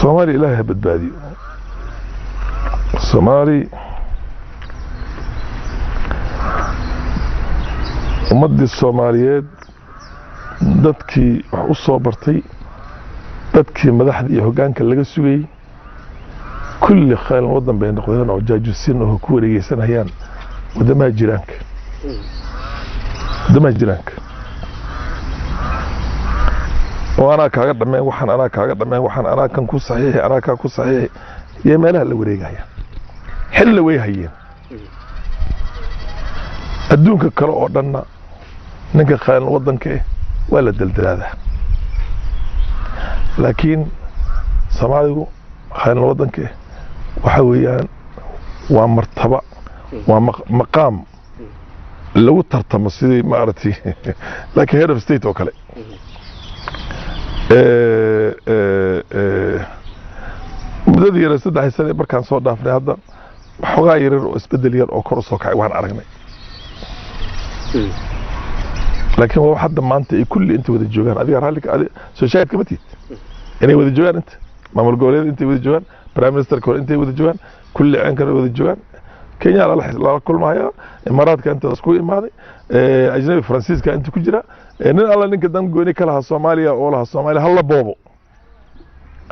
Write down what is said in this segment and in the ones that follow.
Soomaaliya Ilaahay ha badbaadiyo. Soomaali, ummaddii Soomaaliyeed, dadkii wax u soo bartay, dadkii madaxda iyo hoggaanka laga sugayey, kulli khaylan waddan bay noqdeen oo jaajusin oo ku wareegeysanayaan waddamaha jiraanka, waddamaha jiraanka, oo anaa kaaga dhameen waxaan, anaa kaaga dhameen waxaan, anaa kan ku saxiixi, anaa kaa ku saxiixi, iyo meelaha la wareegaya. Xilla way hayeen adduunka kale oo dhanna. Ninka khaylan waddanka waa la deldelaadaa, laakiin Soomaaligu khaylan waddanka waxa weeyaan waa martaba, waa maqaam lagu tartamo, sidii maaragtay like head of state oo kale. Muddadii yare 3 sane markaan soo dhaafnay, hadda xoogaa yaryar oo isbedel yar oo kor u soo kacay waan aragnay, laakiin waa wax hadda maanta ay kulli inta wada joogaan. Adiga raalli soo shaahid kama tihid inay wada joogaan, inta maamul goboleed intay wada joogaan, prime ministerka hore intay wada joogaan, kulli ceenkana wada joogaan. Kenya lala kulmaya, Imaaraadka inta isku imaaday, ajnabi Faransiiska inta ku jira, nin alla ninka dan gooni ka lahaa Soomaaliya oo lahaa Soomaaliya hala boobo,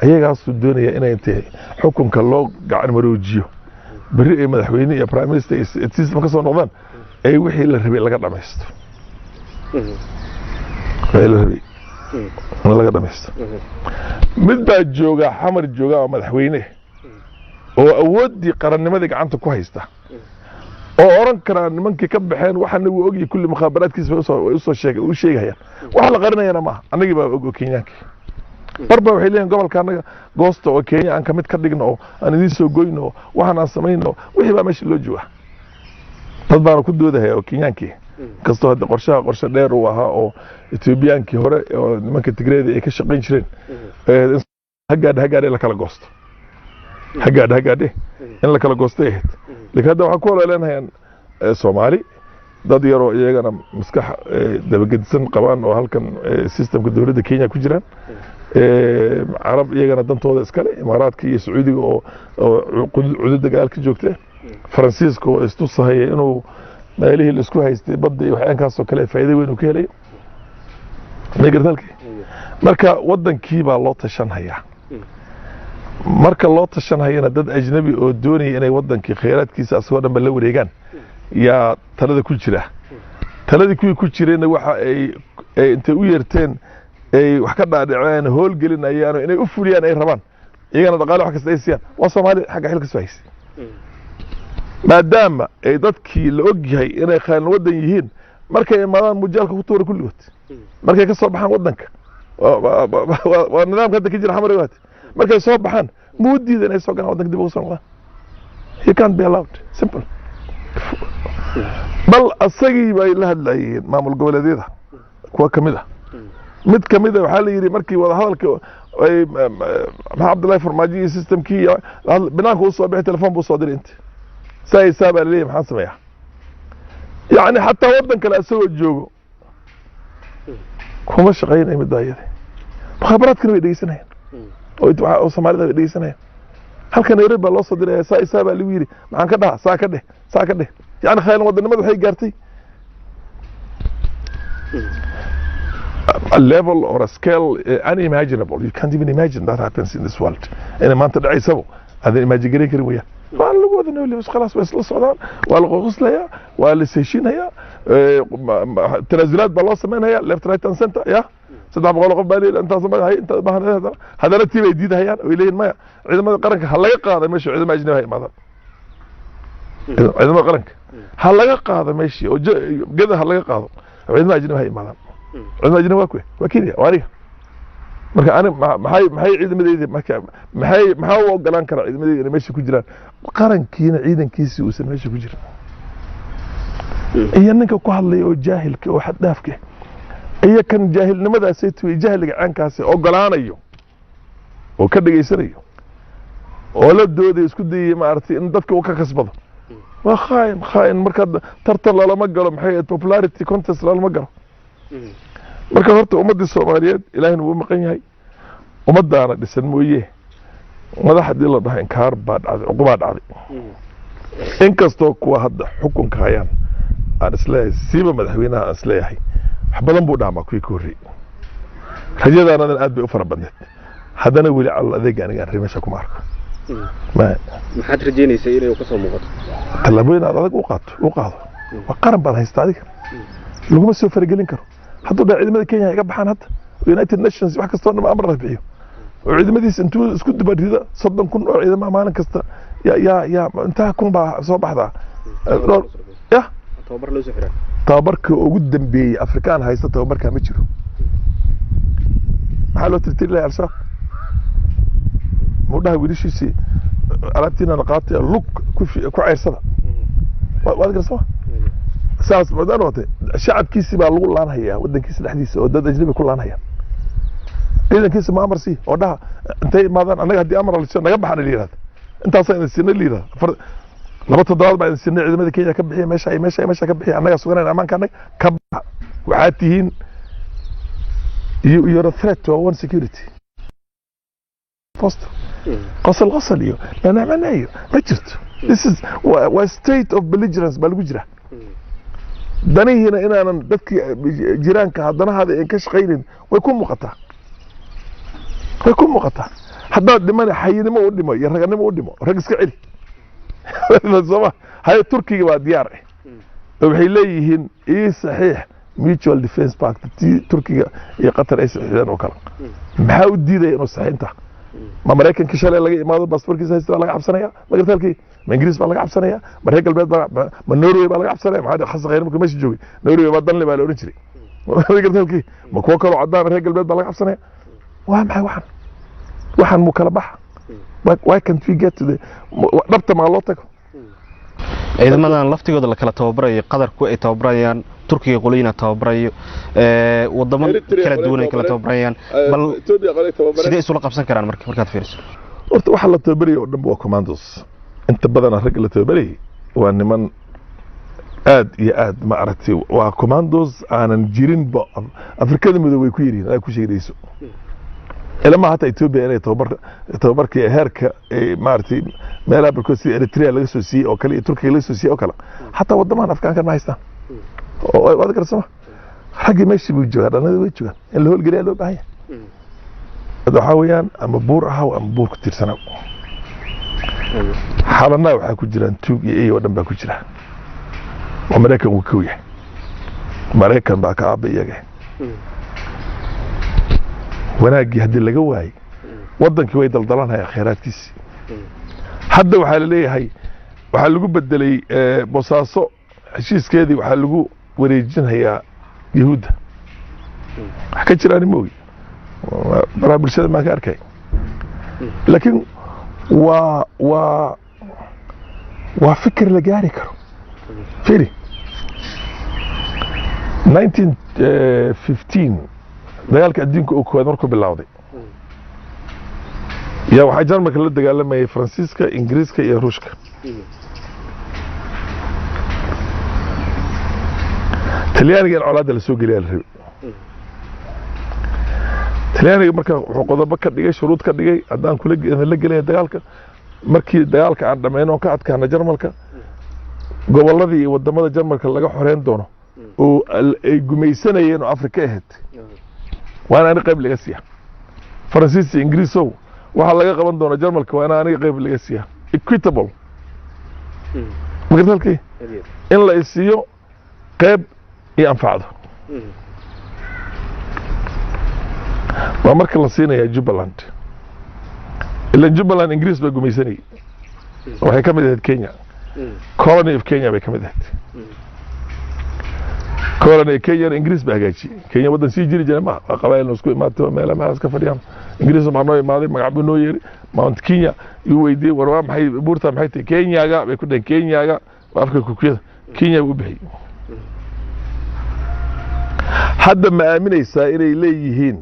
ayagaasuu doonaya inay intay xukunka loo gacan maroojiyo, berri ay madaxweyne iyo prime minister iyo system ka soo noqdaan, ay wixii la rabay laga dhamaysto, wixii la rabay in laga dhamaysto. Mid baa jooga Xamar jooga oo madaxweyne oo awooddii qarannimadii gacanta ku haysta oo oran karaa nimankii ka baxeen waxaana wuu ogyahay, kulli mukhaabaraadkiisa way usoo sheeg u sheegayaan. Wax la qarinayana maaha, annagii baa og oo Kenyaankii barba waxay leeyihin gobolka annaga goosta oo Kenya aan kamid ka dhigno oo aan idiin soo goyno oo waxaan aan samayno. Wixii baa meesha loo jooga, dad baana ku doodahaya oo Kenyaankii, inkastoo hadda qorshaha qorshe dheer uu ahaa oo Etoobiyaankii hore oo nimanka Tigreeda ay ka shaqayn jireen, in hagaadhe hagaadhe la kala goosto, hagaadhe hagaadhe in la kala goostay ahayd. Laakiin hadda waxaan ku ololeenayaan Soomaali dad yaroo iyagana maskax dabagedisan qabaan oo halkan systemka dowladda Kenya ku jiraan, Carab iyagana dantooda iskale, Imaaraadka iyo Sacuudiga oo cududa gadaal ka joogta, Faransiiska oo istusahaya inuu meelihii laisku haystay badda iyo waxyaankaasoo kale faa'iido weyn uu ka helayo. May gartalkii marka wadankii baa loo tashanhayaa. Marka loo tashanhayana, dad ajnabi oo doonaya inay wadankii khayraadkiisa asagoo dhan ba la wareegaan yaa talada ku jira. Taladii kuwii ku jirayna waxa ay intay u yeerteen ay wax ka dhaadhaceen, howlgelinayaan inay u fuliyaan ay rabaan, iyagana dhaqaale wax kasta ay siiyaan, waa Soomaali xagga xilka soo haysay. Maadaama ay dadkii la og yahay inay khaalin waddan yihiin, markay imaadaan mujaalka ku tuura kulligood. Markay ka soo baxaan waddanka, waa nidaamka hadda ka jira Xamar waate, markay soo baxaan muu diida inay soo galaan waddanka, dib ugu soo noqdaan? He can't be allowed, simple. Bal asagii bay la hadlayeen maamul goboleedyada kuwa kamid ah. Mid kamid a waxaa la yidhi markii wadahadalka ay Maxamed Cabdullahi Farmaajo iyo systemkii iyo banaanka usoo bixi, telefon buu soo diray inta saa iyo saa baa laleeyahay, maxaan sameeyaa? Yacni xataa waddan kale isagoo joogo kuma shaqaynaya middaa iyada. Mukhaabaraadkana way dhegeysanayaan oo Soomaalida way dhegeysanayaan. Halka Nairobi baa loo soo diraya, saa iyo saa baa lagu yidhi, maxaan ka dhaha? Saa ka dheh, saa ka dheh. Yacni khaylan wadanimada waxay gaartay a level or a scale unimaginable. You can't even imagine that happens in this world. Inay maanta dhacaysabo aadan imagine garan karin weeyaan. Waa lagu wada nool, khalaas, waa isla socdaan, waa la qoqoslayaa, waa la heshiinayaa, tanaasulaad baa loo sameynaya left, right and center. Ya 300 qof baa leeyahay intaas ma hay intaas baahan. Haddana tii bay diidahayaan oo ay leeyihin maya, ciidamada qaranka ha laga qaada meesha, ciidamada ajnabi ha imaadaan. Ciidamada qaranka ha laga qaado meeshii oo gada ha laga qaado, ciidamada ajnabi ha imaadaan. Ciidamada ajnabi waa kuwe? Waa Kenya, waa aniga. Marka ani maxay ciidamadeydi marka maxay maxaa u ogolaan karaa ciidamadeyda inay meesha ku jiraan, qarankiina ciidankiisii uusan meesha ku jirin? Iyo ninka ku hadlaya oo jaahilka oo xad dhaafka ah, iyo kan jaahilnimadaasay tuway, jahliga caankaasi ogolaanayo oo ka dhegaysanayo oo la doodayo, isku dayaya maaragtay in dadka uu ka kasbado, waa khaain, khaain. Marka tartan lalama galo, maxay ahayd, popularity contest lalama galo. Marka horta ummaddii Soomaaliyeed Ilaahina wuu maqan yahay, ummadaana dhisan mooye. Madax haddii la dhaho, inkaar baa dhacday, cuqubaa dhacday. Inkastoo kuwa hadda xukunka hayaan aan isleeyahay, siiba madaxweynaha aan isleeyahay wax badan buu dhaamaa kuwii ka horreeyey, rajadaanadan aad bay u fara badneed, haddana weli calal adeega aniga aan meesha kuma arko. Maxaad rajeynaysaa inay kasoo muuqato? Tallaabooyin aad adag u qaato, u qaado. Waa qaran baad haystaa, adiga laguma soo faragelin karo. Hadduu dhaa ciidamada Kenya iga baxaan hadda, United Nations wax kastoo dhan amar la bixiyo oo ciidamadiisa intuu isku dubarida 30,000 oo ciidamaha maalin kasta ya intaa kun baa soo baxdaa dhowr ya. Tababar loo soo xiraa. Tababarkii ugu dambeeyey Afrikaan haysta tababarkaa ma jiro. Maxaa loo tirtiri lahay Al-Shabaab? Mudhaha wiilashiisii alaabtiina qaatay, lug ku ceyrsada, waad garsama saas madaan noqotay. Shacabkiisii baa lagu laanhayaa wadankiisa dhexdiisa oo dad ajnabi ku laanhaya. Ciidankiisa ma amar sii oo dhaha intay imaadaan, annaga haddii amar la siiyo naga baxana la yidhahda, intaasaa idin siinay la yidhahda, afar laba toddobaad baa idin siinay, ciidamada Kenya ka bixiya meesha iyo meesha iyo meesha ka bixiya, annagaa suganayna ammaanka, annaga ka baxa. Waxaad tihiin you're a threat to our own security. Foster qosol qosol iyo nanacmana iyo ma jirto. This is waa state of belligerence baa lagu jira. Danihiina inaanan dadkii jiraanka haddanahaada aan ka shaqaynin way ku muuqataa, way ku muuqataa. Haddaad dhimana xayinimo u dhimo iyo raganimo u dhimo, rag iska celi sooma haye. Turkiga baa diyaar ah oo waxay leeyihiin ii saxiix mutual defense pact, tii Turkiga iyo Qatar ay saxiixdeen oo kale. Maxaa u diidaya inuu saxiinta? Ma Maraykanka shalay laga imaado baasaboorkiisa haysta baa laga cabsanaya? Ma gartaalkii? Ma Ingiriis baa laga cabsanaya? Ma reer galbeed baa? Ma Norway baa laga cabsanaya? Maxaa Xasan Khayre markuu meesha joogay Norway baa danle baa la oran jiray. Ma gartaalkii? Ma kuwo kaloo cadaan reer galbeed baa laga cabsanaya? Waa maxay waxan? Waxan muu kala baxa? Why can't we get to the dhabta? Maa loo tago? Ciidamadan laftigooda la kala tababarayo, Qatarku ay tababarayaan, Turkiga qolooyina tababarayo, wadamo kala duwan ay kala tababarayaan, bal sidee isula qabsan karaan marka markaad fiiriso? Horta waxa la tababaraya oo dhanba waa commandos. Inta badana ragga la tababarayay waa niman aad iyo aad, ma aragtay, waa commandos aanan jirinba. Afrikada Midoobay ku yaryihiin aad ku sheegayso ilama hata Ethiopia inay tababarkii heerka maaragtay meelaha barkood sida Eritrea laga soo siiyey oo kale iyo Turkiga laga soo siiyey oo kale, xataa wadamahan Afrikaankan ma haystaan. Waad garsama, raggii meeshii buu joogaa, dhallinyarada way joogaan. In la howlgeliyaa loo baahan yahay. Waxaa weeyaan ama buur ahaw ama buur ku tiirsanaw. Xalanaa waxaa ku jiraan tuug iyo ey oo dhan baa ku jira oo Maraykan wuu kow yahay. Maraykan baa ka aaba iyaga. Wanaaggii haddii laga waayey waddankii way daldalanayaan khayraadkiisii. Hadda waxaa la leeyahay waxaa lagu bedelay Boosaaso heshiiskeedii, waxaa lagu wareejinhayaa Yahuudda. Wax ka jiraan ma ogi, baraha bulshada maan ka arkay, laakiin waa fikir la gaari karo. Firi, 1915 dagaalka adduunka oo koowaad markuu bilowday yaa waxaa Jarmalka la dagaalamayay Faransiiska, Ingiriiska iyo Ruushka. Talyaaniga in colaadda lasoo geliyaa la rabay. Talyaaniga marka wuxuu qodobo ka dhigay, shuruud ka dhigay: haddaan kula la gelaya dagaalka, markii dagaalka aan dhammayno oon ka adkaana Jarmalka, gobolladii iyo wadamada Jarmalka laga xoreyn doono oo ay gumaysanayeen oo Afrika ahayd, waa in aniga qayb laga siiya. Faransiis iyo Ingiriisow, waxaa laga qaban doona Jarmalka waa in aniga qayb laga siiya, equitable magartalkii in la isiiyo qayb iyo anfacdo. Waa marka la siinayaa Jubbaland, ilan Jubbaland Ingiriis baa gumaysanayay, waxay ka mid ahayd Kenya, colony of Kenya bay ka mid ahayd. Colony Kenya Ingiriis baa hagaajiyey. Kenya waddan sii jiri jiray ma waa qabaayil isku imaatay oo meelaha meelahaas ka fadhiyaan. Ingiriis baa noo imaaday, magac buu noo yeeri, Mount Kenya yuu weydiiyey: war waa maxay buurta, maxay tahay Kenyaga? Bay ku dhaheen Kenyaga waa afka Kukuyada, Kenya buu u bixiyey. Hadda ma aaminaysaa inay leeyihiin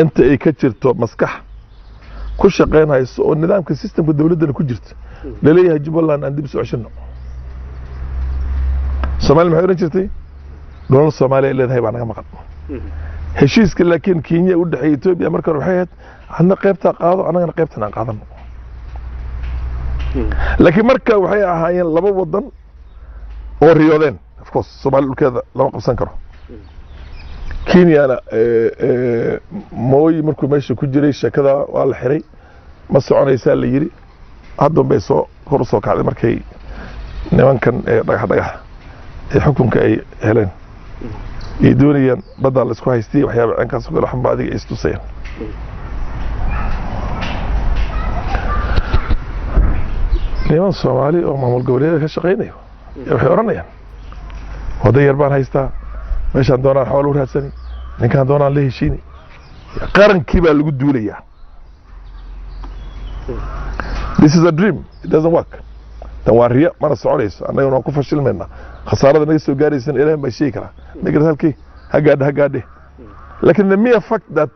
inta ay ka jirto maskax ku shaqaynayso oo nidaamka systemka dowladdana ku jirta laleeyahay Jubbaland aan dib soo ceshano? Soomaaliya maxay odhan jirtay? Nolol Soomaaliya ay leedahay baa naga maqan heshiiska. Laakiin Kenya u dhexeeyay Etoobiya marka hore waxay ahayd Hadna qaybtaa qaado, annagana qaybtan aan qaadano. Laakiin marka waxay ahaayeen laba wadan oo riyoodeen. Of course, Soomaali dhulkeeda lama qabsan karo. Kenyana Mooyi markuu meesha ku jiray sheekada waa la xiray, ma soconaysaa la yiri. Haddan bay soo kor u soo kacday markay nimankan dhagax dhagax ee xukunka ay heleen ay doonayaan baddaa la isku haystay, waxyaaba ceenkaas oo kale waxba adiga ay istusayaan. Niman Soomaali oo maamul goboleedyada ka shaqaynayo waxay odhanayaan waddo yar baan haystaa, meeshaan doonaan xoolo u raadsani, ninkaan doonaan la heshiini, qarankii baa lagu duulayaa. This is a dream, it doesn't work. Tan waa riya, mana soconayso. Annagana waan ku fashilmaynaa, khasaarada naga soo gaaraysana Ilaahay baa sheegi karaa. Ninka halkii ha gaadhe, ha gaadhe. Laakiin the mere fact that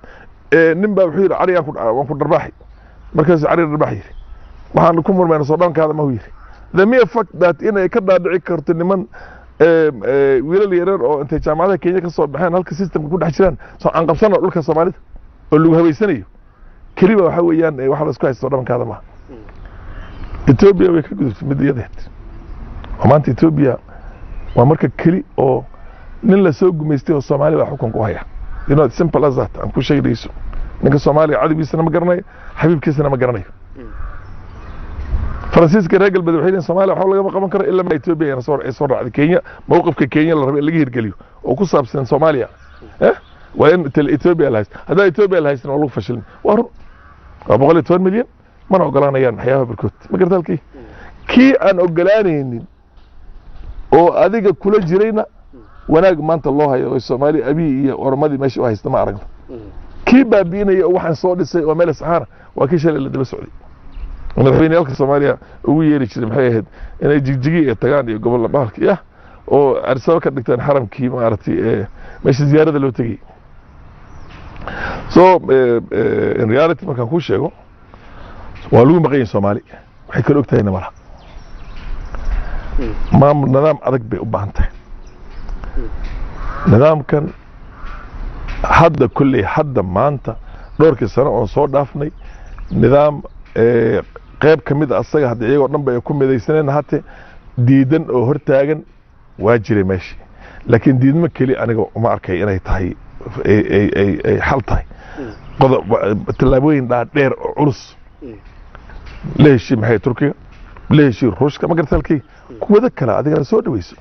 nin baa wuxuu yidhi carigaan waan ku dharbaaxi, markaasuu cariga dharbaax yidhi, waxaan ku murmayna soo dhankaada ma yidhi. The mere fact that inay ka dhaadhici karto niman wiilal yaryar oo intay jaamacadaha Kenya ka soo baxeen halka systemka ku dhex jiraan, soo aan qabsano dhulka Soomaalida oo lagu haweysanayo keliba, waxa weeyaan waxa la isku haysto dhabankaada maaha. Ethiopia way ka gudubtay mid iyadeed oo maanta Ethiopia waa marka keli oo nin la soo gumaystay oo Soomaali baa xukunka u haya. You know, it's simple as that. Aan ku sheegayso, ninka Soomaaliga cadowgiisana ma garanayo, xabiibkiisana ma garanayo. Faransiiska reer galbeed waxay leeyihin Soomaaliya waxba lagama qaban karo ilaa ma Ethiopia ayna soo ay soo raacday Kenya. Mowqifka Kenya la rabay in laga hirgeliyo oo ku saabsan Soomaaliya waa in Ethiopia la haysto. Haddaa Ethiopia la haystan waa lagu fashilmay. Waa run, waa 110 milyan, mana ogolaanayaan waxyaabaha barkood. Ma garata halkii kii aan ogolaanaynin oo adiga kula jirayna wanaag maanta loo hayo oo Soomaali Abiy iyo oromadii meesha u haysta ma aragno. Kii baabi'inaya oo waxaan soo dhisay oo meel saxaana waa kii shalay la daba socday madaxweyneyaalka Soomaaliya ugu yeeri jiray. Maxay ahayd inay Jigjigi ay tagaan iyo gobolla bahalka yah oo Addis ka dhigtaan xaramkii maaragtay ee meesha ziyaarada loo tegay. So in reality, markaan kuu sheego, waa lagu maqan yahay. Soomaali waxay kala og tahayna malaha. Maamul nidaam adag bay u baahan tahay. Nidaamkan hadda kolley hadda maanta dhowrkii sano oon soo dhaafnay, nidaam qayb ka mid a asaga hadda iyagoo dhan ba ay ku midaysaneen hate diidan oo hortaagan waa jiray meeshii, laakiin diidmo keli aniga uma arkay inay tahay ay xal tahay. Qodob tallaabooyin dhaadheer oo culus la heshii, maxay Turkiga la heshii, Ruushka, ma garata halkii kuwada kale adigana soo dhaweyso,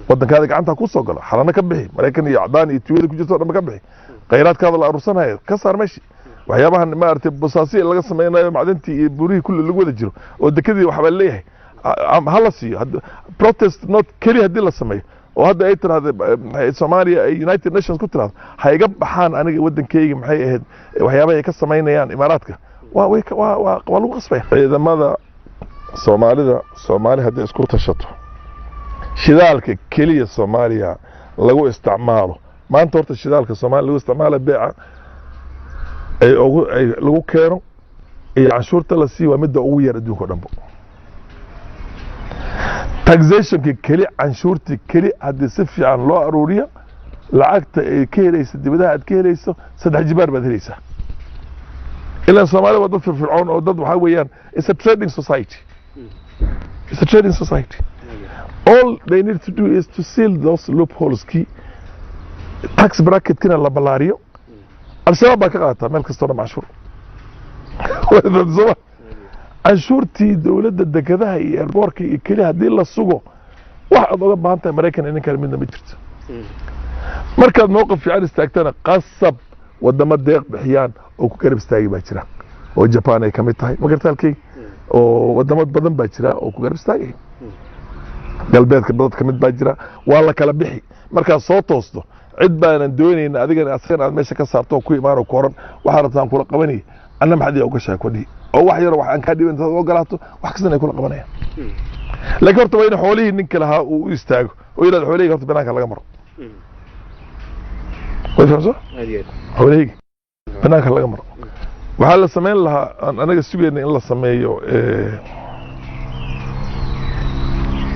wadankaada gacanta ku soo galo, xalana ka bixi Maraykan iyo cadaan iyo tuuyada ku jirto o dhan ba ka bixi, khayraadkaada la aruursanaya ka saar meeshii, waxyaabahan maaragtay basaasiya laga sameynayo, macdantii iyo buurihii kulli lagu wada jiro oo dekadii waxbaa leeyahay ha la siiyo. Protest not keli haddii la sameeyo oo hadda ay tiraahdo Soomaaliya ay United Nations ku tiraahdo ha iga baxaan aniga wadankayga, maxay ahayd waxyaabaha ay ka samaynayaan Imaaraadka, waa way waa lagu qasbaya ciidamada Soomaalida. Soomaali hadday isku tashato, shidaalka keliya Soomaaliya lagu isticmaalo maanta, horta shidaalka Soomaaliya lagu isticmaalo, beeca ay ugu ay lagu keeno iyo canshuurta la siiyo waa midda ugu yar adduunka o dhanbo. Taxationka keli, canshuurtii keli haddii si fiican loo aruuriyo, lacagta ay ka helaysa dibadaha aad ka helayso saddex jibaar baad helaysaa. Ilaan Soomaalida waa dad firfircoon oo dad waxaa weeyaan, it's a trading society, it's a trading society. All they need to do is to seal those loopholes, kii tax bracketkina la ballaariyo. Al-Shabaab baa ka qaadataa meel kastoo dhan canshuur. Soma canshuurtii dowladda dekedaha iyo airportka iyo keliya haddii la sugo, wax aad oga baahan tahay Maraykan iyo nin kale midna ma jirto. Markaad mowqif fiican istaagtana, qasab wadamo deeq bixiyaan oo ku garab istaagi baa jira, oo Japan ay ka mid tahay, ma garta halkay, oo wadamo badan baa jira oo ku garab istaagay. Galbeedka dad ka mid baa jira. Waa la kala bixi markaad soo toosto. Cid baanan doonayna adigana asagana aad meesha ka saarto oo ku imaan oo ku oran waxaa rabtaan kula qabanaya, anna maxaad ii ogashahay ku dhihi oo wax yaroo wax aan kaa dhiban intaad ogolaato wax kastana ay kula qabanayaan. Laakiin horta waa in xoolihii ninka lahaa uu u istaago oo yidhahdo xoolihii horta banaanka laga maro. Way fahamso, xoolahayga banaanka laga maro. Waxaa la samayn lahaa aan anaga sugayna in la sameeyo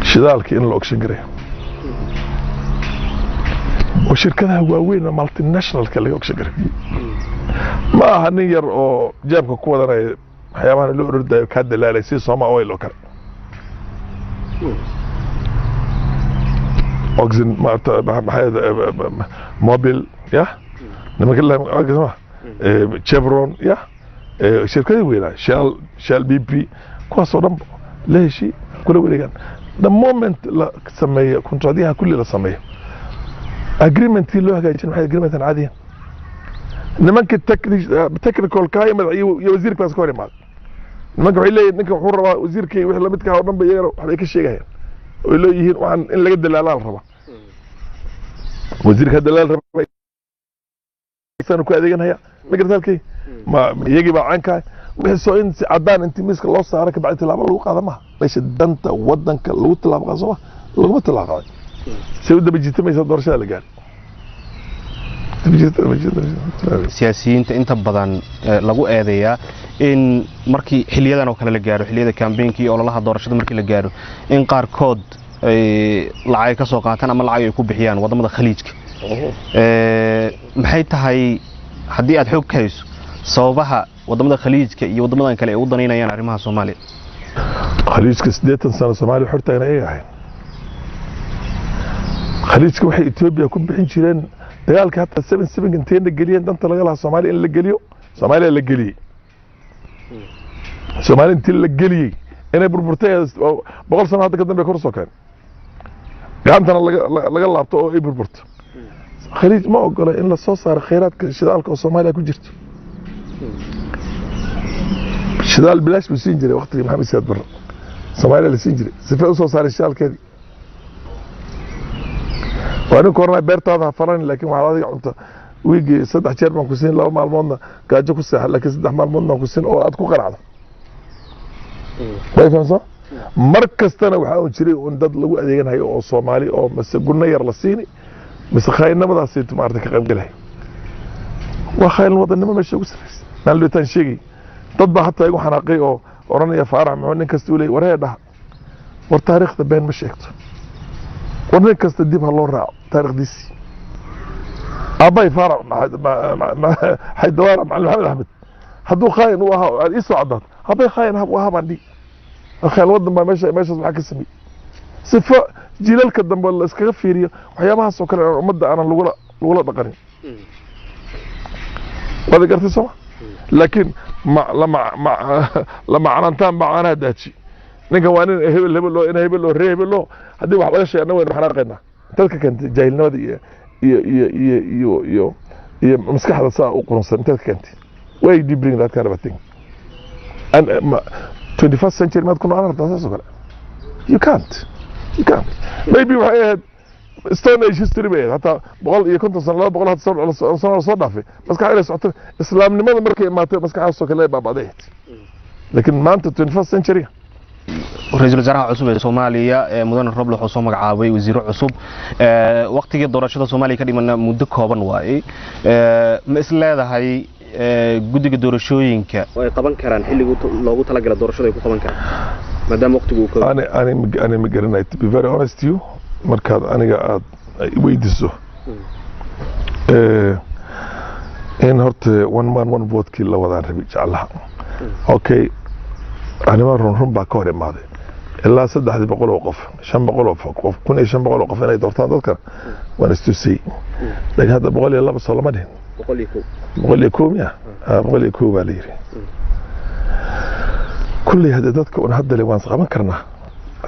shidaalka in la auction gareeyo oo shirkadaha waaweyn oo multinationalka laga auction gareeyo. Ma aha nin yar oo jeebka ku wadanaya waxyaabahan loo orordayo kaa dalaalay si Soma Oil oo kale, Oxen maarata, maxay, Mobil ya nimanka la ma Chevron ya shirkadii weynaa, Shell, BP, kuwaasoo dhan la heshii kula wareegaan. The moment la sameeyo contractyaha kulli la sameeyo, agreementkii loo hagaajin, maxay agreementan caadiyan nimanka technicalka iyo madax iyo wasiirka baa iska hor imaaday. Nimanka waxay leeyihin ninka wuxuu rabaa wasiirka iyo wixii lamidka ah oo dhan ba iyagana waxbay ka sheegayaan oy leeyihiin waxaan in laga dalaalaa la rabaa, wasiirka dalaal raba sanu ku adeeganaya. Ma garata halkii ma iyagii baa caynkaa wixii soo in si cadaan intii miiska loo saaro kabacdi tilaabo lagu qaada maha. Meesha danta wadanka lagu tilaabo qaado sooma laguma tilaabo qaaday. Say u daba jiitamaysaa doorashada la gaaray. Daba jiita, daba jiita, daba jiita. Siyaasiyiinta inta badan lagu eedeeyaa in markii xiliyadan oo kale la gaaro, xilliyada kambeynka iyo ololaha doorashada markii la gaaro, in qaarkood ay lacag ka soo qaataan ama lacag ay ku bixiyaan wadamada Khaliijka. Maxay tahay, haddii aad xog ka hayso, sababaha wadamada Khaliijka iyo wadamadan kale ay u danaynayaan arrimaha Soomaaliya? Khaliijka 80 sano Soomaaliya xortaagna iyaga ahayn. Khaliijka waxay Etoobiya ku bixin jireen dagaalka hataa 7-7 inteena geliyeen danta laga lahaa Soomaaliya in la geliyo. Soomaaliya la geliyey, Soomaaliya intii la geliyey inay burburtay oo 100 sano hadda ka dambe kor soo keen gacantana laga laabto oo ay burburto. Khaliij ma ogola in la soo saaro khayraadka shidaalka oo Soomaaliya ku jirto. Shidaal bilaash buu siin jiray waqtigii Maxamed Siyaad Barre, Soomaaliya la siin jiray sifay u soo saaray shidaalkeedii. Waa ninka oranaya beertaada ha falani, laakiin waxaad adiga cunta wiigii saddex jeer baan ku siin, 2 maalmoodna gaajo ku seexa, laakiin 3 maalmoodna baan ku siin oo aad ku qanacdo. Way fahamsan. Mar kastana waxaa un jiray un dad lagu adeeganayo oo Soomaali oo mise gunno yar la siini mise khaainnimadaasi maarata ka qayb galay. Waa khaain wadannimo meesha ugu sarreysa. Maalin dhowtaan sheegay dad baa hataa igu xanaaqay oo odhanaya Faarax muxuu nin kasta u leeyay. Waree dhaha, war taariikhda been ma sheegto, war nin kasta dib ha loo raaco taariikhdiisii. Aabbay Faarax Xaydawaara Macalin Maxamed Axmed hadduu khaain u ahaa aad ii soo caddaato, aabbay khaain u ahaa baan dhihi. Khaain waddan baa meesha meeshaas maxaa ka sameeyey sifo jiilalka dambe la iskaga fiiriyo waxyaabahaas oo kale aan ummadda aanan lagula dhaqanin. Waad gartay sooma? Laakiin ma lama ma lama canaantaan baa caanaha daaji. Ninkan waa nin hebel hebel oo ina hebel oo ree hebel oo haddii wax laga sheegna waynu xanaaqaynaa. Intaad ka keentay jaahilnimada iyo maskaxda saa u qurunsan? Intaad ka keentay? Why do you bring that kind of a thing? And 21st century maad ku noolaan rabtaa saas oo kale? You can't, you can't. Maybe waxay ahayd Stone Age history bay ahayd hataa 150 sano, 200 hadda sano lasoo dhaafay. Maskax inay socoto islaamnimada markay imaatay maskaxdaasoo kale ay baaba'day ahayd, laakiin maanta 21st century. Ra-iisul wasaaraha cusub ee Soomaaliya ee mudane Roble wuxuu soo magacaabay wasiiro cusub. Waqtigii doorashada Soomaaliya ka dhimana muddo kooban waaye. Ma is leedahay guddiga doorashooyinka ay qaban karaan xilligii loogu talagalay doorashada ay ku qaban karaan, maadaama waqtigu uu kooban? Ani ma garanayo, to be very honest to you. Markaad aniga aad i weydiiso in horta one man one vote-kii la wadaan rabi jeclaha. Okay, arrimo run run baa ka hor imaaday. Ilaa 300 oo qof, 500 oo qof, 1500 oo qof inay doortaan dadkan waan istusay, laakiin hadda 102 soo lama dhihin. 101. 101 miya? 101 baa la yiri. Kulley haddii dadka un hadda le waan isqaban karnaa,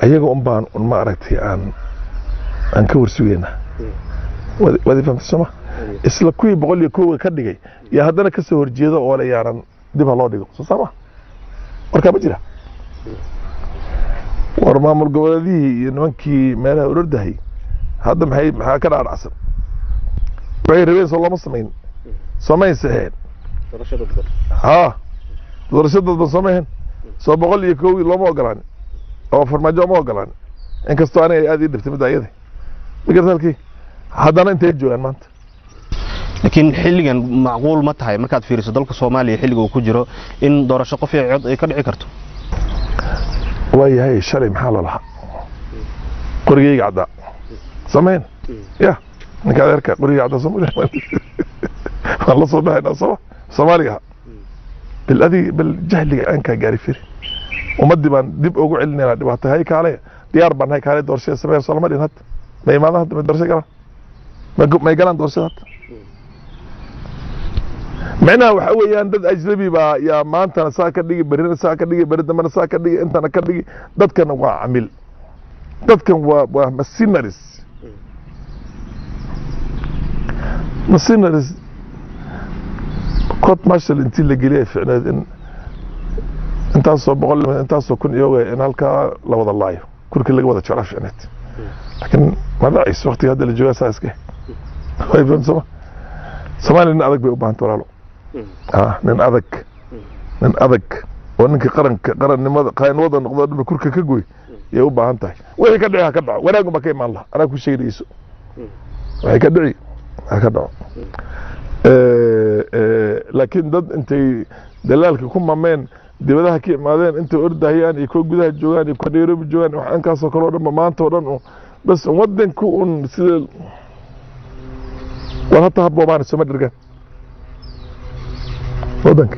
ayaga un baan un ma aragtay aan ka warsugaynaa. Waad i fahamtay sooma? Isla kuwii 101-ga ka dhigay iyo haddana kasoo horjeeda oo le yaaran dib ha loo dhigo soo saama. Warkaa ma jira. War maamul goboleedihii iyo nimankii meelaha orordahay hadda maxaa ka dhaadhacsan? Waxay rabeen soo looma samayn, soomay saxeen ha doorasho dadban soomaheen soo 101 looma ogolaan oo Farmaajo ma ogolaan, inkastoo aniga ay aad ii dhibtay midda iyada. Ma garta halkii haddana intay joogaan maanta? Laakiin xilligan macquul ma tahay, markaad fiiriso dalka Soomaaliya xilliga uu ku jiro, in doorasho qof iyo cod ay ka dhici karto? Waayahay, shalay maxaa lalahaa? Qorigeyga caddaa samayn ya ninka adeerka qorigeyga caddaa soo waan la soo baxaynaa sooma Soomaaliga ahaa. Bal adig, bal jahliga aankaa gaari firi. Ummaddii baan dib ugu celinaynaa dhibaato. Hay kaale, diyaar baan hay, kaale doorashada sameeya. Soo lama dhihin hadda? Ma imaadaan hadda? Ma doorasho galaan? May galaan doorashada hadda? Micnaha waxa weeyaan, dad ajnabi baa yaa maantana saa ka dhigi, berrina saa ka dhigi, berri dambena saa ka dhigi, intana ka dhigi. Dadkana waa camil, dadkan waa mercenaries, mercenaries. Court martial intii la geliyay ficneed in intaasoo boqol, intaasoo kun iyaga in halkaa la wada laayo, kurkii laga wada jeclaa ficneed, laakiin ma dhacayso waqtiga hadda la joogaa. Saa iska way fahamsama. Soomaaliya nin adag bay u baahanta, walaalo. Nin adag, nin adag oo ninkii qaranka, qarannimada, qaanwada noqdo dhanba kurka ka goy yay u baahan tahay. Wixii ka dhici ha ka dhaco, wanaagun baa ka imaan laha. Anaa ku sheegayso, wixii ka dhici ha ka dhaco. Laakiin dad intay dalaalka ku mameen, dibadaha ka imaadeen, intay ordahayaan iyo kuwa gudaha joogaan iyo kuwa Nairobi joogaan, wax ankaasoo kale oo dhanba maanta oo dhan bas wadanku un sida war hata haboomaane sooma dhergaan, wadanka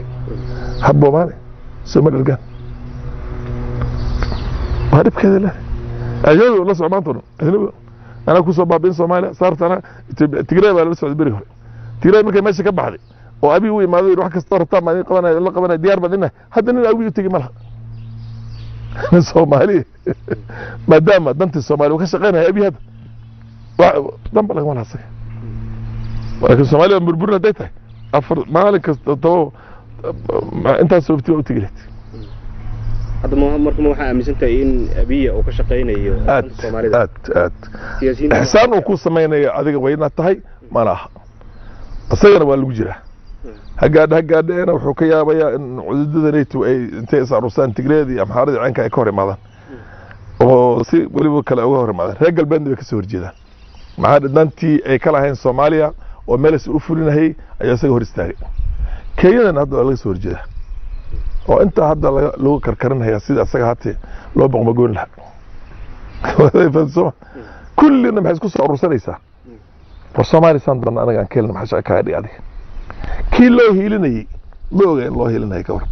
haboomaane sooma dhergaan. Waa dhibkeeda leedahay. Ajnabi la soco maanta o dhan, ajnabi anaa kusoo baabi'in Soomaaliya saarta. Anaa Ethiopia Tigray baa lala socday beri hore. Tigray markay meesha ka baxday oo Abiy u imaaday, yidhi, wax kastoo rabtaan baan idin qabanaya, la qabanaya, diyaar baan idin. Hadda nin Abiy u tegi ma laha, nin Soomaali, maadaama dantii Soomaaliya uu ka shaqeynaya Abiy hadda. Danba lagama laha asaga. Laakiin Soomaaliya burburin hadday tahay, afar maalin kasta toba intaas sababti baa u tegi lahayd. Hadda marka ma waxaa aaminsan tahay in Abiya uu ka shaqaynayo aad danta Soomaalida? Aad aad. Siyaasiyiinta ixsaan uu ku samaynayo adiga wayna tahay mana aha, isagana waa lagu jiraa. Hagaadha hagaadheena wuxuu ka yaabayaa in cududada NATO ay intay is arursaan Tigreed iyo Amxaaradii ceenka ay ka hor imaadaan, oo si weliba kale uga hor imaadaan. Reer galbeedna way kasoo horjeedaan. Maxaa dantii ay ka lahayn Soomaaliya oo meelas u fulinahayay ayaa isaga hor istaagay. Kenyadana hadda waa laga soo horjeedaa, oo intaa hadda lagu karkarinhayaa sida isaga hatee loo boqmagoon lahaa. Soma kullina maxay isku soo urursanaysaa? War Soomaaliya saan doona anaga aan ka helna, maxaa shaqa kaaga dhigay adiga? Kii loo hiilinayey ma oga in loo hiilinaya. Ka waran?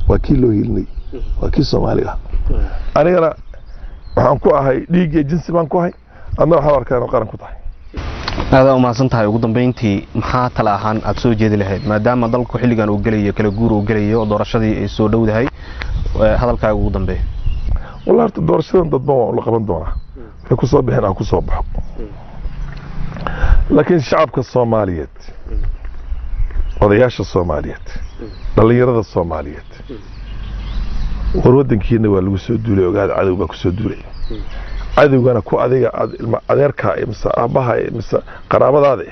Waa kii loo hiilinayey, waa kii Soomaaliga ah. Anigana waxaan ku ahay dhiig iyo jinsi baan ku ahay, adna waxaan arkaa inaad qaran ku tahay. Aadaa umahadsan tahay. Ugu dambeyntii, maxaa tala ahaan aad soo jeedi lahayd, maadaama dalku xilligan uu gelayo kala guur uu gelayo, doorashadii ay soo dhowdahay? Hadalkaaga ugu dambeeya. Wallahi horta doorashadan dadban waa la qaban doonaa, waxay ku soo bixin aan ku soo baxo. Laakiin shacabka Soomaaliyeed, odayaasha Soomaaliyeed, dhallinyarada Soomaaliyeed, war wadankiina waa lagu soo duulay, ogaada. Cadow baa kusoo duulay. Cadowgana ku adiga aad ilma adeerkaa iyo mise aabbaha iyo mise qaraabadaada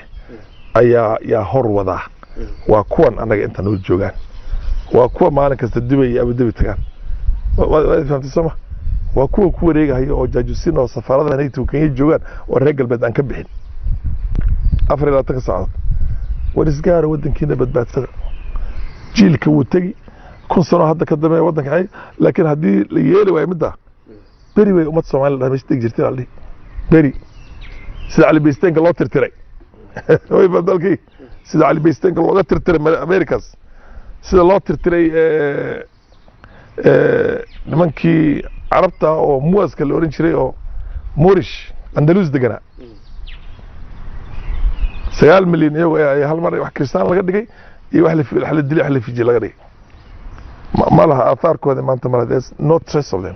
ayaa yaa hor wadaa. Waa kuwan annaga inta noo joogaan, waa kuwa maalin kasta Dubay iyo Abudabi tagaan. Waad fahamtay sooma? Waa kuwa ku wareegahaya oo jaajuusin oo safaaradaha NATO Kenya joogaan oo reer galbeed aan ka bixin 24-ka saacadood. War isgaara, wadankiina badbaadsada. Jiilka wuu tegi 1000 sano hadda ka dambeeya wadanka xig. Laakiin haddii la yeeli waayo middaa, beri way ummad Soomaaliya dhaha meesha degi jirtay baa la dhihi beri, sida Cali Baysteenka loo tirtiray. Way dalkii sida Cali Baysteenka looga tirtiray Americas, sida loo tirtiray nimankii Carabta oo Muwaska la oran jiray oo Moorish Andalus deganaa, 9 milyan iyagoo ay hal mar wax Kristaan laga dhigay iyo wax la dilay, wax la fijiyey laga dhigay. Ma laha aahaarkooda maanta, ma laha. There's no trace of them.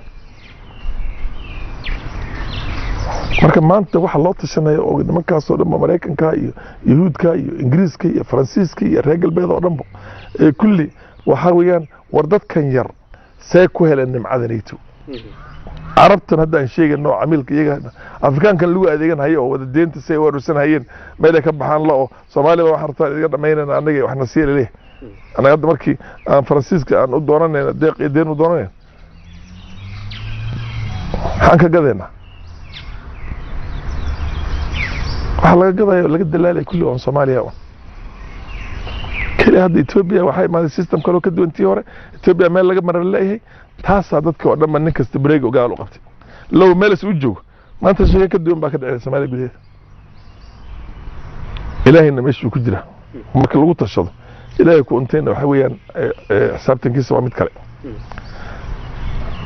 Marka maanta waxa loo tashanaya oo nimankaasoo dhanba, Maraykanka iyo Yahuudka iyo Ingiriiska iyo Faransiiska iyo reer galbeed oo dhanba ee kulli, waxaa weeyaan, war dadkan yar see ku heleen nimcada NATO? Carabtan hadda aan sheegayno oo camiilka iyaga Afrikaankan lagu adeegan hayo oo wada deenta si ay u aruursan hayeen, meel ay ka baxaan la oo Soomaaliya waxaan rabtaa iga dhamaynayna annaga, waxna sii laleeyahay. Annaga hadda markii aan Faransiiska aan u doonanayna deeq iyo deen u doonanayna, maxaan ka gadaynaa? Waxaa laga gadaya, laga dalaalaya kulli on Soomaaliya un keliya. Hadda Ethiopia waxaa imaaday system kaloo ka duwan tii hore. Ethiopia meel laga maran leeyahay, taasaa dadka oo dhan ba nin kasta bareeg ogaal u qabtay. Low meelas u joogo maanta, sheeko ka duwan baa ka dhacay Soomaaliya gudaheeda. Ilaahayna meeshuu ku jira marka lagu tashado. Ilaahay ku untayna waxa weeyaan xisaabtankiisa waa mid kale.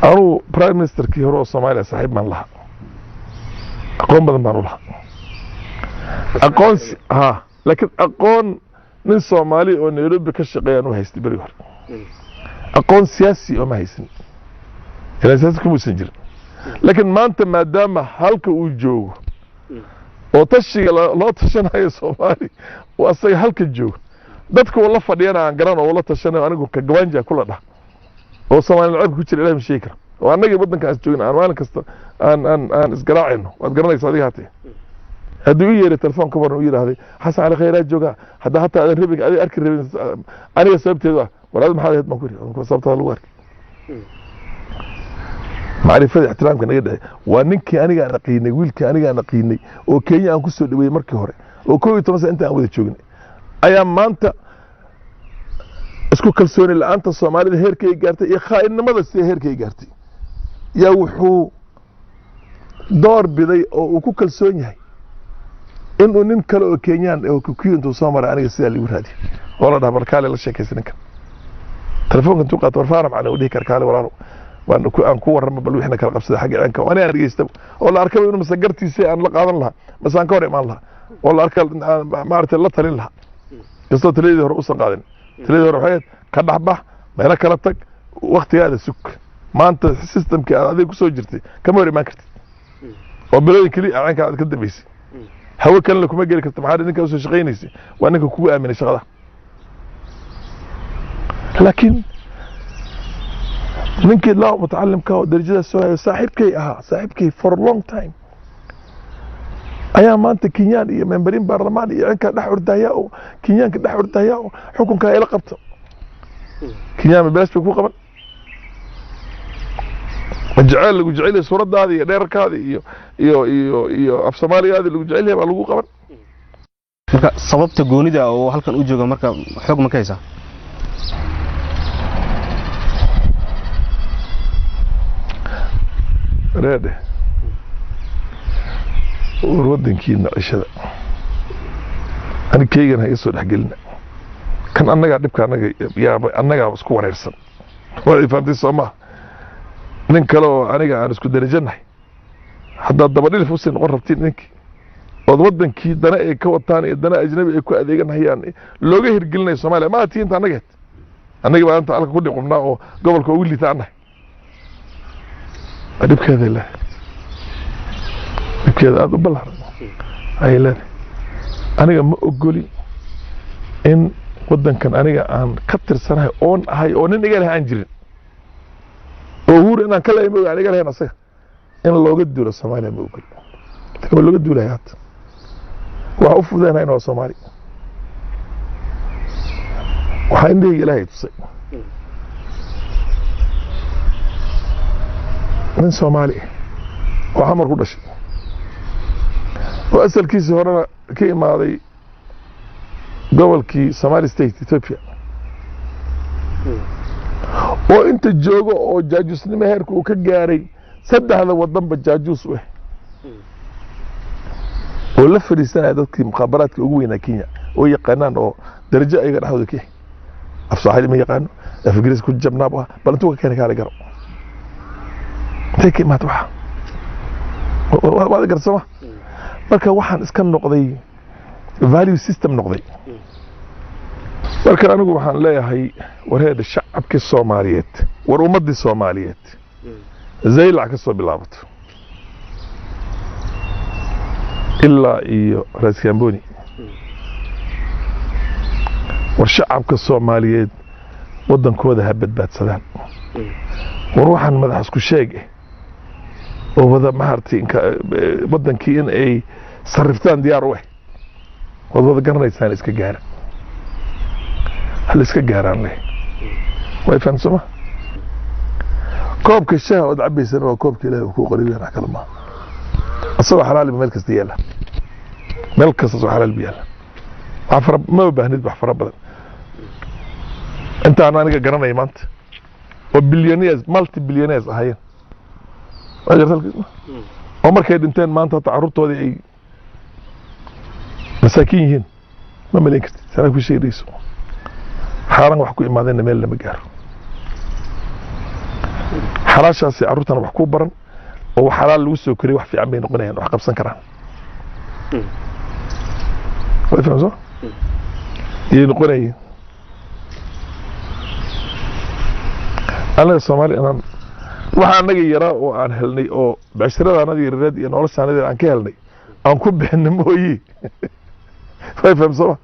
Anuu prime ministerkii hore oo Soomaaliya saaxiib baan lahaa, aqoon badan baan u lahaa, aqoon ha, laakiin aqoon nin Soomaali oo Nairobi ka shaqeeyaan u haystay berigi hore, aqoon siyaasi oo ma haysan, ilaan siyaasi kuma uusan jirin. Laakiin maanta maadaama halka uu joogo oo tashiga loo tashanayo Soomaali oo asaga halka joogo, dadka uu la fadhiyana aan garan oo la tashanayo, anigu ka gawaanja kula dhah oo Soomaali lacabka ku jira, Ilahay ma sheegi kara, oo annagii waddanka aan joogin aan maalin kasta aan isgaraacayno, waad garanaysa adiga. Hatee haddii u yeeray telefoon ka waran u yidhaahday Xasan Cali Khayraa joogaa, hadda hataa aadan rabin, adiga arki rabin aniga sababteedu ah, war adi maxaad ahayd baan ku yidhi, sababtaada lagu arkay macrifada ixtiraamka naga dhexey. Waa ninkii aniga aan aqiinay, wiilkii aniga aan aqiinay oo Kenya aan ku soo dhaweeyey markii hore oo 11 sana inta aan wada joognay, ayaa maanta isku kalsooni la-aanta Soomaalida heerkay gaartay iyo khaainnimada sida heerkay gaartay yaa wuxuu door biday oo uu ku kalsoon yahay inuu nin kale oo Kenyaan oo Kikuyu intuu soo maray aniga sidaa liigu raadiyo oo la dhaha barkaale la sheekaysa ninkan, telefoonka intuu qaato, war Faarax macna uu dhihi kara, kaale walaalo waan ku aan ku warrama, bal wixina kala qabsada xagga ciidanka oo aniga aan dhegeysta oo la arkaba inuu mase gartiisa aan la qaadan lahaa mase aan ka hor imaan lahaa oo la arka maaragtay la talin lahaa, kastoo taladii hore usan qaadin. Taladii hore waxay ahayd ka dhexbax, meelo kala tag, waktigaada sug. Maanta systemkii aad adiga kusoo jirtay kama hor imaan kartid oo bilooyin keliya ciidanka aad ka dambeysay, hawo kalena kuma geli karta. Maxaa ninka usoo shaqaynaysay waa ninka kugu aaminay shaqada. Laakiin ninkii laa mutacalimka oo darajadaas soo hayo, saaxiibkay ahaa, saaxiibkay for a long time, ayaa maanta Kenyaan iyo memberin baarlamaan iyo cinkaa dhex ordaya oo Kenyaanka dhex ordaya oo xukunkaa ila qabto. Kenyaan ma bilaash bay ku qaban? Ma jeceel lagu jecel yahay suuradaada iyo dheerarkaada iyo af Soomaaligaada lagu jecel yahay baa lagu qaban? Marka sababta goonida oo halkan u jooga marka xog ma ka haysaa? Reedhe, war wadankiina cishada, ani keygan ha iga soo dhexgelina. Kan annagaa dhibka annaga yaaba annagaa isku wareersan, waad i fahamtay soo maha? Nin kale oo aniga aan isku darajanahay haddaad dabadhilif usii noqon rabtiin ninkii ood wadankii dana ay ka wataan iyo dana ajnabi ay ku adeeganayaan looga hirgelinayo Soomaaliya, ma tiinta annageed, annagii baa inta alka ku dhiqubnaa oo gobolka ugu liita annahay. Dhibkeeday leedahay, dhibkeeda aada u ballaaran ayay leedahay. Aniga ma ogoli in wadankan aniga aan ka tirsanahay oon ahay oo nin iga leh aan jirin oo Uhuru inaan ka lehay ma ogi, aan iga lahayn asaga in looga duulo Soomaaliya ma ogoli. Waa looga duulaya hadda, waxaa u fududaynayna waa Soomaali. Waxaa indhahayga Ilaahay tusay nin Soomaali ah oo Xamar ku dhashay oo asalkiisii horena ka imaaday gobolkii Somali State Ethiopia oo inta joogo oo jaajuusnimo heerka uu ka gaaray saddexda wadanba jaajuus u ah oo la fadhiisanaya dadkii mukhaabaraadka ugu weynaa Kenya oo yaqaanaan oo darajo ayaga dhexdooda ka yahay, af Soomaali ma yaqaano, af Ingiriis ku jabnaab ah, bal intuu ka keenay kaale garo, intay ka imaata waxa waad garsama. Marka waxaan iska noqday value system noqday. Marka anigu waxaan leeyahay wareedha shacabkii Soomaaliyeed, war ummaddii Soomaaliyeed Zaylac ka soo bilaabato ilaa iyo Raas Kamboni, war shacabka Soomaaliyeed waddankooda ha badbaadsadaan. War waxaan madax isku sheeg eh oo wada maaragtay waddankii in ay sarriftaan diyaar u ah, waad wada garanaysaan, iska gaara, hal iska gaaraan leh, way fahamsama. Koobka shaha ood cabaysana waa koobka Ilaahay uu kuu qoray, wax kale maaha. Asagoo xalaal meel kasta yaala, meel kasta asagoo xalaal yaala, wax fara ma baahnid, wax fara badan intaan aniga garanaya maanta oo billionaires, multi billionaires ahaayeen waa jirta halkiis oo markay dhinteen maanta hata carruurtoodii ay masaakiin yihiin, ma malayn kartid sanaa ku sheegayso. Xaaraan wax ku imaadeenna meel lama gaaro. Xalaashaasi carruurtana wax ku baran oo wax xalaal lagu soo koriyay, wax fiican bay noqonayaan, wax qabsan karaan. Way fahamso iyay noqonayeen. Anaga Soomaali inaan waxa anaga yaraa oo aan helnay oo becshirada anada yareed iyo nolosha anada aan ka helnay aan ku bixinay mooyi. Way fahamsama.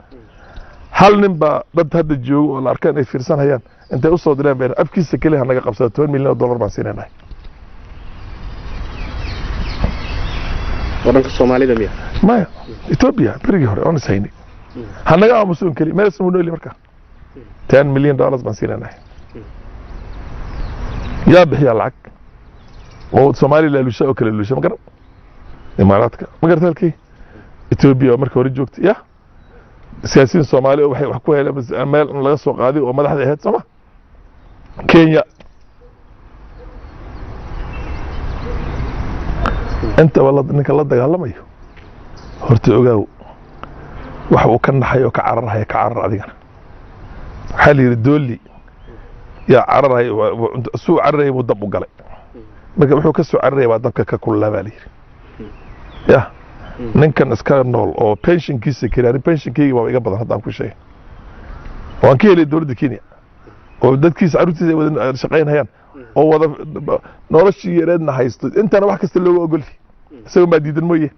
Hal nin baa dad hadda joogo oo la arkaan ay fiirsanayaan intay usoo direen been afkiisa keliya hanaga qabsada, $10 milyan baan siinaynay. Wadanka Soomaalida miya? Maya, Ethiopia berigii hore oon is haynay, hanaga aamusun keli meel ismu nooli. Marka $10 million baan siinaynay. Yaa bixiya lacag oo Soomaaliya laalusha oo kale laalusha? Ma garan Imaaraadka, ma garata halkii Ethiopia oo marka hore joogtay ya siyaasiyiin Soomaali oo waxay wax ku heleen meel laga soo qaaday oo madaxda ahayd sooma Kenya intaba ninka la dagaalamayo horta ogaaw waxa uu ka naxay oo ka cararhaya, ka carar adigana. Waxaa la yidhi dooli yaa cararaya, suu cararaya buu dab u galay. Marka wuxuu ka soo cararaya baa dabka ka kululaa baa la yidhi. Ya ninkan iska nool oo pensionkiisa keli, ani pensionkeyga baaba iga badan haddaan ku sheegay, waan ka helay dowladda Kenya oo dadkiisa carruurtiisa ay wada shaqaynayaan oo wada noloshii yareedna haysto, intana wax kasta looga ogol isagoon baa diidan mooye,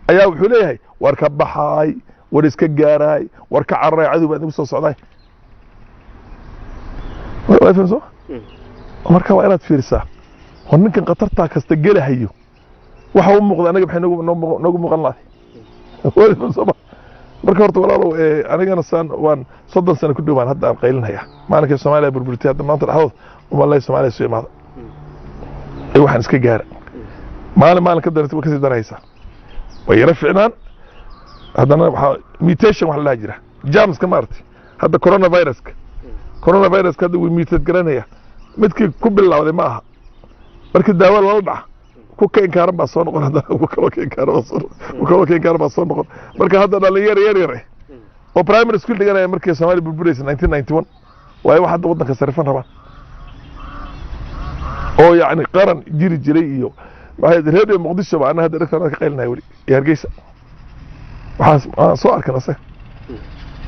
ayaa wuxuu leeyahay war ka baxaay, war iska gaaraay, war ka cararay, cadow baa inagu soo socdaay. Waa fahamsoo. Marka waa inaad fiirisaa war ninkan khatartaa kasta gelahayo waxa u muuqda, anaga maxay noogu muuqan lahay? Waa fahamsoo. Marka horta walaalow, anigana saan waan 30 sano ku dhowaan hadda aan qaylinaya maalinkii Soomaaliya burburtay. Hadda maanta dhexdood umalay Soomaaliya soo imaada ee waxaan iska gaara maalin maalin ka darata way kasii daraysaa, way yara ficnaan. Haddana waxaa mutation wax la dhaha jira germska maaragtay. Hadda coronaviruska hadda wuu mutate garanaya. Midkii ku bilowday ma aha. Markii daawo lala dhaca ku ka inkaaran baa soo noqon, haddana ku kaloo ka inkaaran baa soo noqon, ku kaloo ka inkaaran baa soo noqon. Marka hadda dhalinyaro yar yar eh oo primary school dhiganaya markii Soomaaliya burburaysa 1991 waayo wax hadda waddanka sarifan rabaan oo yacni qaran jiri jiray iyo maxay Radio Muqdisho baa ana hadda dhegtaan ka qaylinaya weli iyo Hargeysa. Waxaas aan soo arkan asaga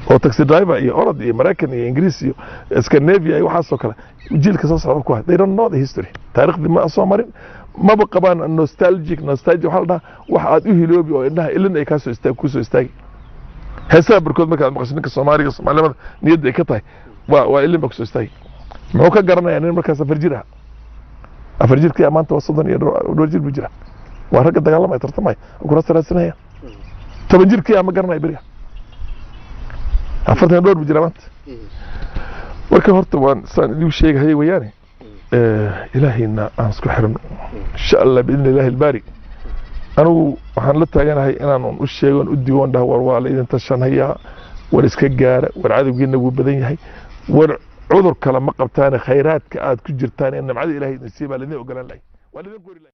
oo taxi driver iyo orod iyo Maraykan iyo Ingiriis iyo Scandinavia iyo waxaasoo kale jiilka soo socda ku hay, they don't know the history, taariikhdii ma soo marin, maba qabaan nostalgic. Nostalgic waxaa la dhahaa wax aad u hiloobi oo indhaha ilin ay kaasoo istaag kusoo istaagi. Heesaha barkood markaad maqasho ninka Soomaaliga Soomaalimada niyadda ay ka tahay waa ilin baa kusoo istaagi. Muxuu ka garanayaa nin markaas 4 jir ah? 4 jirkii maanta waa 30 iyo dhowr jir buu jira. Waa ragga dagaalamaya, tartamaya, kuraasta raadsanaya. 10 jirkii ma garanaya beriga, 40 iyo dhowr buu jira maanta. Marka horta waan saan idigu sheegahayay weeyaane, ilaahayna aan isku xirno insha Allah biidni illaahi albaari. Anigu waxaan la taaganahay inaan u sheego, u digo, dhaho war waa la idin tashanhayaa, war iska gaara, war cadowgiina wuu badan yahay, war cudur kale ma qabtaane, khayraadka aad ku jirtaan ee nimcada Ilaahay idin siiyey baa laidin ogolaan lahay, waa laidin qori lahay.